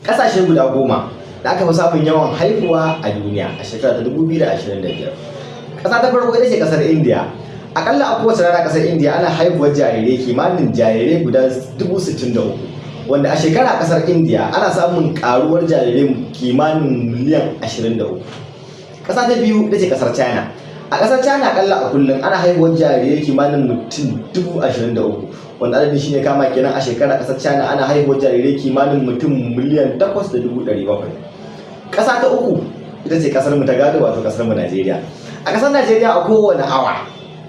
Ƙasashe guda 10 da aka fi samun yawan haihuwa a duniya a shekara ta 2025. Ƙasa ta farko ita ce ƙasar India. Akalla a kowace rana ƙasar India ana haihuwar jarirai kimanin jarirai guda 63,000, wanda a shekara a ƙasar India ana samun ƙaruwar jarirai kimanin miliyan 23. Ƙasa ta biyu ita ce ƙasar China. A ƙasar China akalla a kullum ana haihuwar jarirai kimanin mutum 23,000, wanda adadin shine kama kenan a shekara ƙasar China ana haihuwar jarirai kimanin mutum miliyan 8.700. Ƙasa ta uku ita ce ƙasar mu ta gado, wato ƙasar mu Najeriya. A ƙasar Najeriya a kowane awa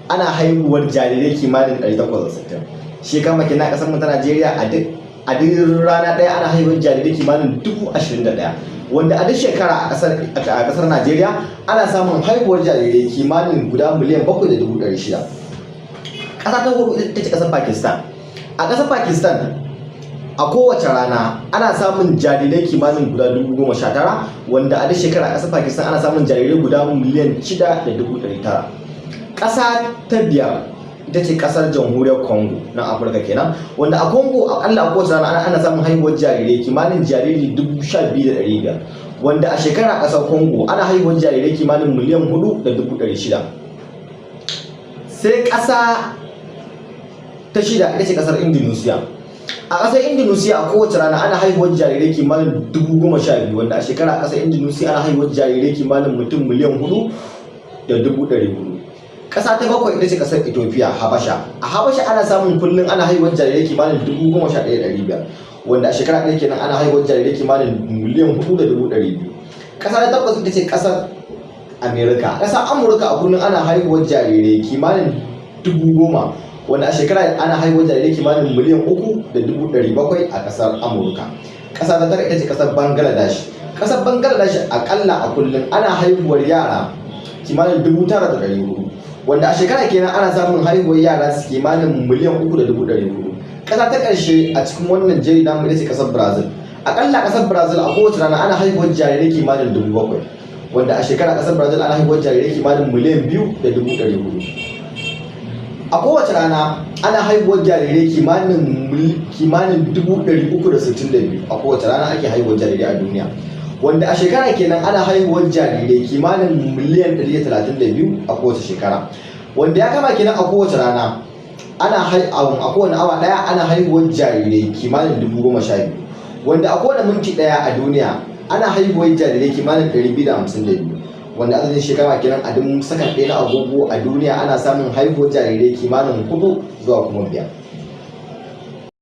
ana haihuwar jarirai kimanin 860. Shi kama kenan a ƙasar mu ta Najeriya a duk rana ɗaya ana haihuwar jarirai kimanin 21,000, wanda a duk shekara a ƙasar Najeriya ana samun haihuwar jarirai kimanin guda miliyan 7.600. Ƙasa ta hudu ita ce ƙasar Pakistan. A ƙasar Pakistan a kowace rana ana samun jarirai kimanin guda 19,000, wanda a duk shekara a ƙasar Pakistan ana samun jarirai guda miliyan 6.900. Ƙasa ta biyar ita ce ƙasar Jamhuriyar Congo na Afirka kenan, wanda a Congo akalla a kowace rana ana samun haihuwar jarirai kimanin jariri 12,500, wanda a shekara a ƙasar Congo ana haihuwar jarirai kimanin miliyan 4.600. Sai ƙasa ta shida ita ce ƙasar Indonesia. A ƙasar Indonesia a kowace rana ana haihuwar jarirai kimanin 12,000, wanda a shekara a ƙasar Indonesia ana haihuwar jarirai kimanin mutum miliyan 4.400. Ƙasa ta bakwai ita ce ƙasar Ethiopia, Habasha. A Habasha ana samun kullum ana haihuwar jarirai kimanin 11,500, wanda a shekara ɗaya kenan ana haihuwar jarirai kimanin miliyan 4.200. Ƙasa ta takwas ita ce ƙasar Amerika. Ƙasar Amurka a kullum ana haihuwar jarirai kimanin 10,000, wanda a shekara ana haihuwar jarirai kimanin miliyan 3.700 a ƙasar Amurka. Ƙasa ta tara ita ce ƙasar Bangladesh. Ƙasar Bangladesh akalla a kullum ana haihuwar yara kimanin 9,400, wanda a shekara kenan ana samun haihuwar yara kimanin miliyan 3.400. Ƙasa ta ƙarshe a cikin wannan jeri namu ita ce ƙasar Brazil. Akalla ƙasar Brazil a kowace rana ana haihuwar jarirai kimanin 7,000, wanda a shekara ƙasar Brazil ana haihuwar jarirai kimanin miliyan 2.400. A kowace rana ana haihuwar jarirai kimanin 362,000. A kowace rana ake haihuwar jarirai a duniya, wanda a shekara kenan ana haihuwar jarirai kimanin miliyan 132 a kowace shekara, wanda ya kama kenan a kowace rana ana a kowane awa daya ana haihuwar jarirai kimanin 12,000, wanda a kowane minti daya a duniya ana haihuwar jarirai kimanin 252, wanda adadin shekara kenan a duk sakan ɗaya na agogo a duniya ana samun haihuwar jarirai kimanin hudu zuwa kuma biyar.